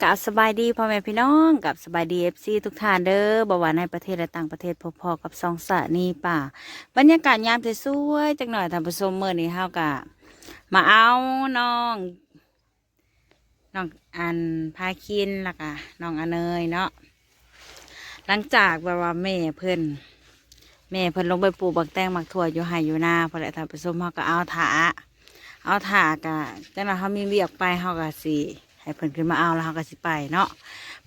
กราบสบายดีพ่อแม่พี่น้อง กราบสบายดี เอฟซี ทุกท่านเด้อ บ่ว่าในประเทศและต่างประเทศ พบพ้อกับช่องสะนีป่า บรรยากาศยามสวยๆ จักหน่อยท่านผู้ชม มื้อนี้เฮากะมาเอาน้อง น้องอันพาคิน แล้วกะน้องอเนยเนาะ หลังจากแบบว่าแม่เพิ่น แม่เพิ่นลงไปปลูกบักแตงบักถั่วอยู่ไร่อยู่นาพู้นแหละท่านผู้ชม เฮากะเอาถ่า เอาถ่ากะ จักหน่อยเฮามีเวียกไป เฮากะสิให้เพิ่นขึ้นมาเอา แล้วเฮากะสิไปเนาะ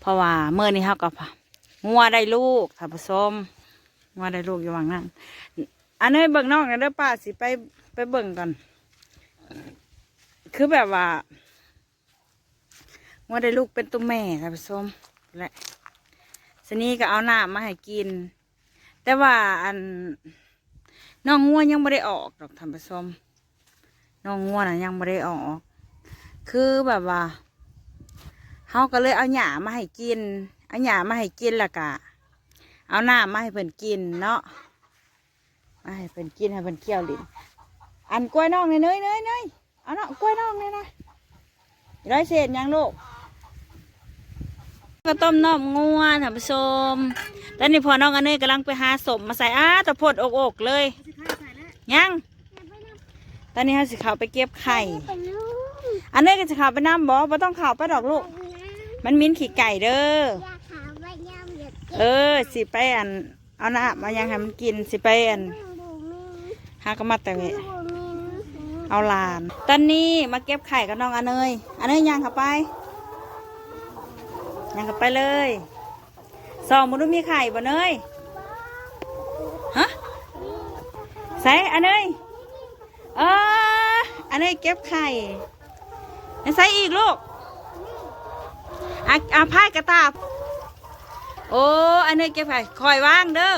เพราะว่ามื้อนี้เฮากะ งัวได้ลูกท่านผู้ชม งัวได้ลูกอยู่หว่างนั้น อเนยเบิ่งน้องแหน่เด้อ ป้าสิไป ไปเบิ่งก่อน คือแบบว่า งัวได้ลูกเป็นตัวแม่ท่านผู้ชม และสะนีก็เอาน้ำมาให้กิน แต่ว่าอัน น้องงัวยังบ่ได้ออกดอกท่านผู้ชม น้องงัวน่ะยังบ่ได้ออก คือแบบว่า เฮาก็เลยเอาหญ้ามาให้กิน เอาหญ้ามาให้กิน แล้วก็เอาน้ำมาให้เพิ่นกินเนาะ มาให้เพิ่นกิน ให้เพิ่นเคี้ยวหลิ้น อันกล้วยน้องนี่ เนย เนย เนย เอาเนาะ กล้วยน้องนี่นะ ร้อยเศษหยังลูก ก็ต้มน้ำงัวท่านผู้ชม ตอนนี้พ่อน้องอเนยกำลังไปหาส้มมาใส่ อ้า ตะโพดอกๆ เลย ยัง ตอนนี้เฮาสิเข้าไปเก็บไข่ อเนยก็สิเข้าไปนำบ่ บ่ต้องเข้าไปดอกลูก มันเหม็นขี้ไก่เด้อ เออ สิไปอัน เอาน้ำเอาหยังให้มันกิน สิไปอัน หากะมาแต่เวะ เอาหลาน ตอนนี้มาเก็บไข่กับน้องอเนย อเนยย่างเข้าไป ย่างเข้าไปเลย ส่องบ่ดูมีไข่บ่เนย ฮะ ใส่อเนย เออ อเนยเก็บไข่ ใส่อีกลูก อ่ะ อ่ะ พายกระต่าย โอ้ อเนยเก็บไข่ ค่อยวางเด้อ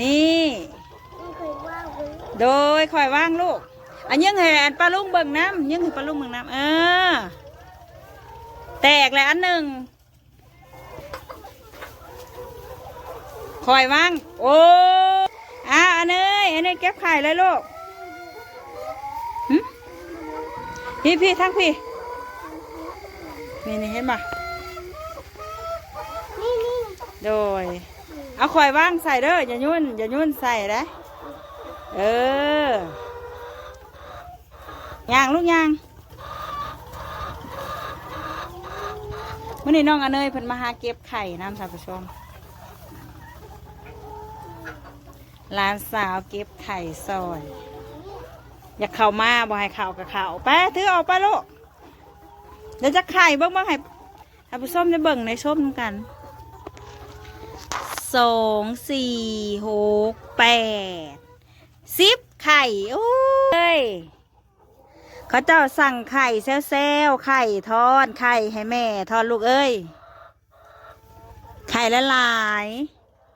นี่ โดย ค่อยวางลูก อันยิงให้อันป้าลุงเบิ่งนำ ยิงให้ป้าลุงเบิ่งนำ เออ แตกแล้วอันหนึ่ง ค่อยวาง โอ้ อ่า อเนย อเนยเก็บไข่เลยลูก หึ พี้ พี้ ทางพี้ นี่ นี่ เห็นบ่ โดย เอาค่อยวางใส่เด้อ อย่ายุ่น อย่ายุ่นใส่เด้อ เออ ย่างลูกย่าง มื้อนี้น้องอเนยเพิ่นมาหาเก็บไข่นำท่านผู้ชม หลานสาวเก็บไข่ซอย อยากเข้ามา บ่ให้เข้าก็เข้า ไป ถือออกไปลูก เดี๋ยวจะไข่เบิ่ง เบิ่งให้ท่านผู้ชมได้เบิ่ง ได้ชมนำกัน สอง สี่ หก แปด สิบ ไข่ โอ้ย เขาเจ้าสั่งไข่แซวๆ ไข่ทอด ไข่ให้แม่ทอดลูกเอ้ย ไข่หลาย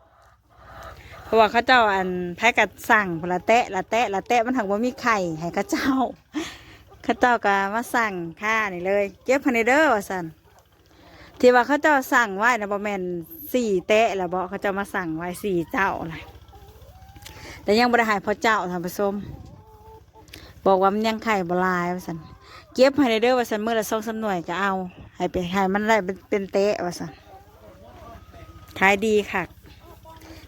ๆ เพราะว่าเขาเจ้าอัน ไผก็สั่งพุ้นละแตะ ละแตะ ละแตะ มันหักบ่มีไข่ให้เขาเจ้า เขาเจ้าก็มาสั่งค่านี่เลย เก็บให้แหน่เด้อว่าซั่น ที่ว่าเขาเจ้าสั่งไว้นะ บ่แม่นสี่แต๊ะแล้วบ่ เขาเจ้ามาสั่งไว้สี่เจ้านะ แต่ยังบ่ได้ให้พ่อเจ้าท่านผู้ชม บอกว่ามันยังไข่บ่หลายว่าซั่น เก็บให้แหน่เด้อว่าซั่น มื้อละสองสามหน่วยก็เอา ให้ไป ให้มันได้เป็น เป็นแต๊ะว่าซั่น ขายดีคัก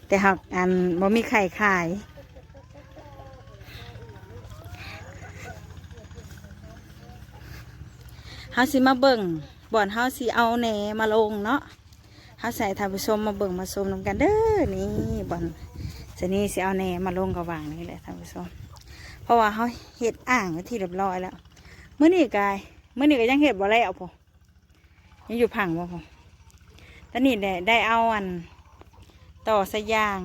แต่หากอันบ่มีไข่ขาย เฮาสิมาเบิ่ง บ่อนเฮาสิเอาแหนมาลงเนาะ เฮาสิให้ท่านผู้ชมมาเบิ่งมาชมนำกันเด้อ นี่บ่อนสะนีสิเอาแหนมาลงกะหว่างนี่แหละท่านผู้ชม เพราะว่าเฮาเฮ็ดอ่างเป็นที่เรียบร้อยแล้ว มื้อนี้กะ มื้อนี้กะยังเฮ็ดบ่แล้วพุ้น ยังอยู่ผังบ่พุ้น ตอนนี้ได้ ได้เอาอัน ต่อสายยาง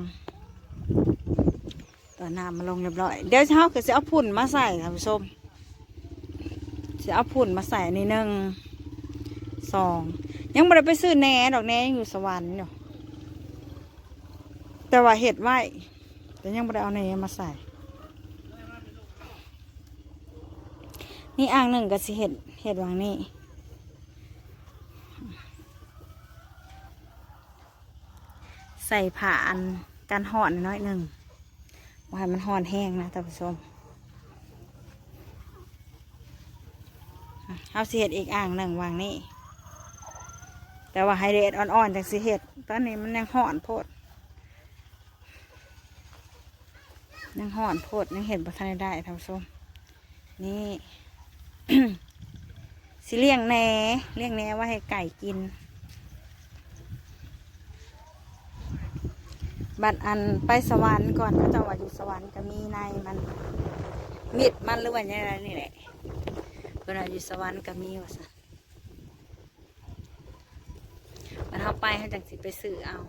ต่อน้ำมาลงเรียบร้อย เดี๋ยวเฮาก็สิเอาพุ่นมาใส่ท่านผู้ชม สิเอาพุ่นมาใส่อันนี้ หนึ่ง สอง ยังบ่ได้ไปซื้อแหนดอก แหนยังอยู่สวรรค์อยู่ แต่ว่าเฮ็ดไว้ แต่ยังบ่ได้เอาแหนมาใส่ นี่อ่างหนึ่งก็สิเฮ็ด เฮ็ดหว่างนี้ ใส่ผ้าอันกันฮ้อนน้อยหนึ่ง บ่ให้มันฮ้อนแฮงนะท่านผู้ชม ເຮົາຊິເຮັດອີກອ່າງໜຶ່ງຫວ່າງນີ້ ແຕ່ວ່າໃຫ້ແດດອ່ອນໆ ຈັ່ງຊິເຮັດ. ຕອນນີ້ມັນຍັງຮ້ອນໂພດ ຍັງຮ້ອນໂພດ ຍັງເຮັດບໍ່ທັນໄດ້ ທ່ານຜູ້ຊົມ. ນີ້ ຊິລ້ຽງແໜ ລ້ຽງແໜໄວ້ໃຫ້ໄກ່ກິນ. ບັດອັນໄປສະຫວັນກ່ອນ ເຂົາເຈົ້າວ່າຢູ່ສະຫວັນກໍມີໃນມັນ ມິດມັນ ຫຼືວ່າຫຍັງນີ້ແຫຼະ ເພິ່ນວ່າຢູ່ສະຫວັນກໍມີວ່າຊັ້ນ. ບັດເຮົາໄປ ເຮົາຈັ່ງຊິໄປຊື້ເອົາ.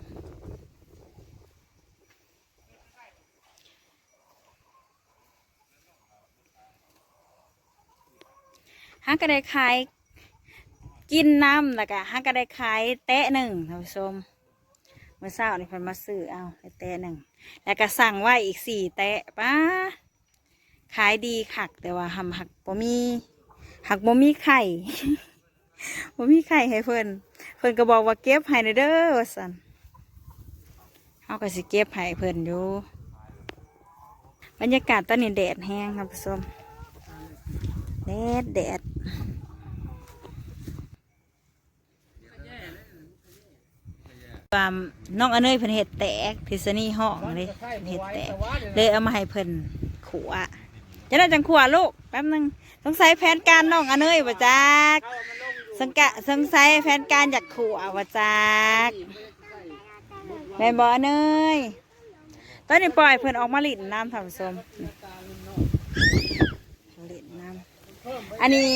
ຫາກໍໄດ້ຂາຍກິນນຳ ແລ້ວກໍຫາກໍໄດ້ຂາຍແຕະໜຶ່ງ ທ່ານຜູ້ຊົມ. ມື້ເຊົ້ານີ້ເພິ່ນມາຊື້ເອົາໄດ້ແຕະໜຶ່ງ ແລ້ວກໍສັ່ງໄວ້ອີກສີ່ແຕະ. ປ້າ ຂາຍດີຄັກ ແຕ່ວ່າຫຳ ຫາກບໍ່ມີ ຫາກບໍ່ມີໄຂ່ ບໍ່ມີໄຂ່ໃຫ້ເພິ່ນ. ເພິ່ນກໍບອກວ່າເກັບໃຫ້ແດ່ເດີວ່າຊັ້ນ. ເຮົາກໍຊິເກັບໃຫ້ເພິ່ນຢູ່. ບັນຍາກາດຕອນນີ້ແດດແຮງ ທ່ານຜູ້ຊົມ ແດດ ແດດ. ວ່ານ້ອງອາເນີຍເພິ່ນເຮັດແຕກ ພິສະນີຮ້ອງເດ້ ເຮັດແຕກ ເລີຍເອົາມາໃຫ້ເພິ່ນຂົ້ວ. ຈັ່ງໃດຈັ່ງຂົ້ວລູກ? ແປັບໜຶ່ງ. ສົງໄສແຜນການນ້ອງອາເນີຍບໍ່ຈັກ? ສົງກະ ສົງໄສແຜນການຢາກຂົ້ວບໍ່ຈັກ? ແມ່ນບໍ່ອາເນີຍ? ຕອນນີ້ປ່ອຍເພິ່ນອອກມາຫຼິ້ນນຳ ທ່ານຜູ້ຊົມ ຫຼິ້ນນຳ. ອັນນີ້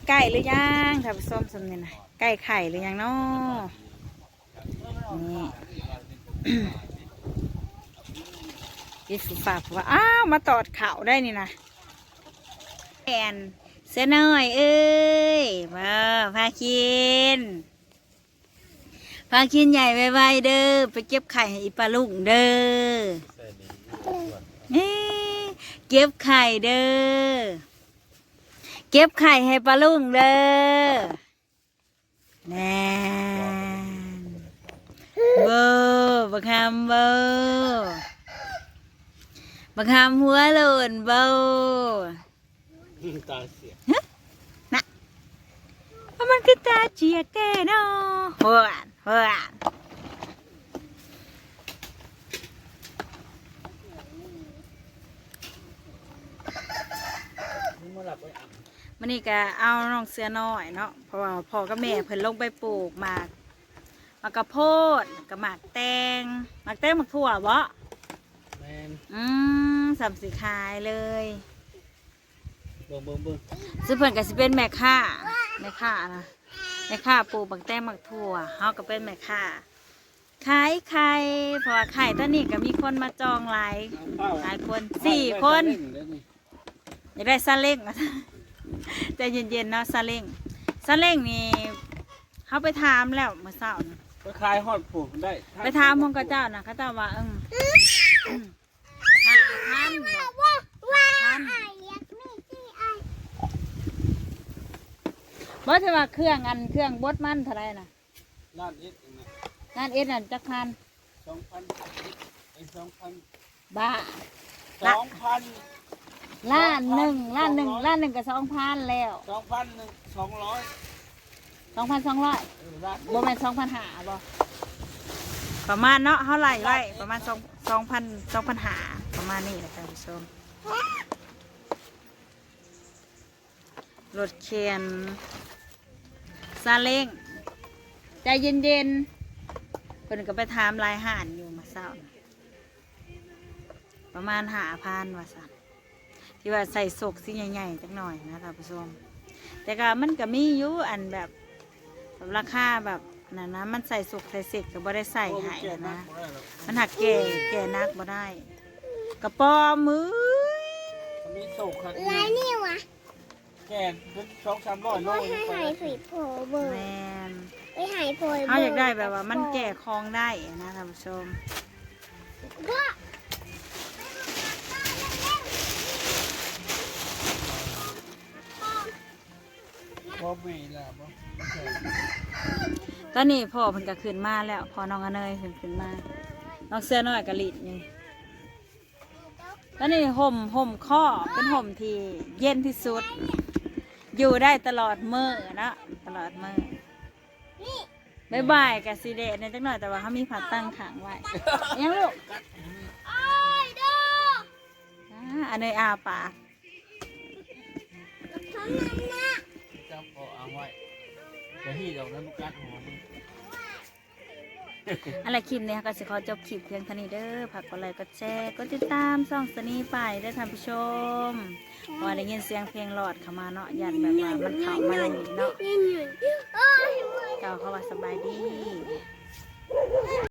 ໃກ້ຫຼືຍັງ ທ່ານຜູ້ຊົມ? ສ່ຳນີ້ນະ ໃກ້ໄຂ່ຫຼືຍັງເນາະ? ນີ້ ອີດຝາບວ່າ ອ້າວ ມາຕອດເຂົ້າໄດ້ນີ້ນະ. ແອນ ເສືອນ້ອຍເອີຍ ເວົ້າ ພາຄິນ ພາຄິນໃຫຍ່ໄວໆເດີ ໄປເກັບໄຂ່ໃຫ້ອີປາລຸງເດີ. ເອີ ເກັບໄຂ່ເດີ ເກັບໄຂ່ໃຫ້ປາລຸງເດີ. ແມ່ນ ເວົ້າ ບັກຫຳ ເວົ້າ ບັກຫຳຫົວໂລ້ນ ເວົ້າ. ຕາເສຍ ຮະ ນະ ມັນຄືຕາເຈຍກແທ້ເນາະ. ໂຫນ ໂຫນ. ມື້ນີ້ກະເອົານ້ອງເສືອນ້ອຍເນາະ ເພາະວ່າພໍ່ກັບແມ່ເພິ່ນລົງໄປປູກໝາກ ໝາກກະໂພດ ກັບໝາກແຕງ ໝາກແຕງ ໝາກຖົ່ວບໍ? ແມ່ນ. ອືມ ສ່ຳຊິຂາຍເລີຍ. ເບິ່ງ ເບິ່ງ ເບິ່ງ ຊຶ່ງເພິ່ນກໍຊິເປັນແມ່ຄ້າ ແມ່ຄ້ານະ ແມ່ຄ້າປູກໝາກແຕງ ໝາກຖົ່ວ. ເຮົາກໍເປັນແມ່ຄ້າຂາຍໄຂ່ ເພາະວ່າໄຂ່ຕອນນີ້ກໍມີຄົນມາຈອງຫຼາຍ ຫຼາຍຄົນ ສີ່ຄົນ. ຢາກໄດ້ຊາເລ້ງ ໃຈເຢັນໆເນາະ ຊາເລ້ງ ຊາເລ້ງນີ້ ເຮົາໄປຖາມແລ້ວມື້ເຊົ້ານີ້ ໄປຂາຍຮອດຜູ້ໄດ້ ໄປຖາມຂອງເຂົາເຈົ້ານະ ເຂົາເຈົ້າວ່າ ເອີ ຫ້າພັນ ຫ້າພັນ. ບໍ່ ແຕ່ວ່າເຄື່ອງ ອັນ ເຄື່ອງບົດມັນເທົ່າໃດນະ? ລ້ານເອັດເອງນະ ລ້ານເອັດນັ້ນຈັກພັນ? ສອງພັນ ເອີຍ ສອງພັນ ບ້າ ສອງພັນ ລ້ານໜຶ່ງ ສອງພັນ ລ້ານໜຶ່ງ ສອງພັນ ລ້ານໜຶ່ງກໍສອງພັນແລ້ວ ສອງພັນໜຶ່ງ ສອງຮ້ອຍ ສອງພັນສອງຮ້ອຍ ເອີ ລ້ານ ບໍ່ແມ່ນສອງພັນຫ້າບໍ? ປະມານເນາະ ເຮົາໄລ່ໄວ້ປະມານສອງ ສອງພັນ ສອງພັນຫ້າ ປະມານນີ້ແຫຼະທ່ານຜູ້ຊົມ. ລົດເຂັນ ຊາເລ້ງ ໃຈເຢັນໆ ເພິ່ນກໍໄປຖາມຫຼາຍຮ້ານຢູ່ມື້ເຊົ້າ ປະມານຫ້າພັນວ່າຊັ້ນ ທີ່ວ່າໃສ່ສົກສີໃຫຍ່ໆຈັກໜ້ອຍນະທ່ານຜູ້ຊົມ. ແຕ່ກໍມັນກໍມີຢູ່ ອັນແບບ ແບບລາຄາແບບນັ້ນນະ ມັນໃສ່ສົກໃສ່ເສັກກໍບໍ່ໄດ້ໃສ່ໃຫ້ນະ ມັນຫາກແກ່ ແກ່ໜັກບໍ່ໄດ້ ກະປອມ. ເອີຍ ມີໂຊກຄັກ ຫຼາຍນີ້ຫວາ ແກ່ເປັນສອງສາມຮ້ອຍໂລ ໄວ້ໃຫ້ ໃຫ້ພໍ່ເບິ່ງ ແມ່ນ ໄວ້ໃຫ້ພໍ່ເບິ່ງ ເຮົາຢາກໄດ້ແບບວ່າມັນແກ່ຄອງໄດ້ນະທ່ານຜູ້ຊົມ. ພໍ່ແມ່ລະບໍ່? ຕອນນີ້ພໍ່ເພິ່ນກໍຂຶ້ນມາແລ້ວ ພໍ່ນ້ອງອາເນີຍເພິ່ນຂຶ້ນມາ ນ້ອງເສືອນ້ອຍກໍຫຼິ້ນຢູ່. ຕອນນີ້ຮົ່ມ ຮົ່ມຄໍ້ ເປັນຮົ່ມທີ່ເຢັນທີ່ສຸດ ຢູ່ໄດ້ຕະຫຼອດມື້ເນາະ ຕະຫຼອດມື້. ບ່າຍໆ ກະຊິແດດແດ່ຈັກໜ້ອຍ ແຕ່ວ່າເຮົາມີຜ້າຕັ້ງຂ້າງໄວ້. ຫຍັງລູກ? ອ່າ ອັນນີ້ອ້າປາກ. ເຈົ້າກໍເອົາໄວ້ ຈະຮີດອອກນຳກັດຫົວມັນ. ເອົາລະ ຄລິບນີ້ເຮົາກໍຊິຂໍຈົບຄລິບພຽງເທົ່ານີ້ເດີ. ຝາກກົດໄລ ກົດແຊ ກົດຕິດຕາມຊ່ອງສະນີປາຍເດີທ່ານຜູ້ຊົມ. ເພາະວ່າໄດ້ຍິນສຽງເພງຫຼອດເຂົ້າມາເນາະ ຢ້ານແບບວ່າມັນເຂົ້າມາໃນນີ້ເນາະ. ເຈົ້າ ເຂົາວ່າສະບາຍດີ.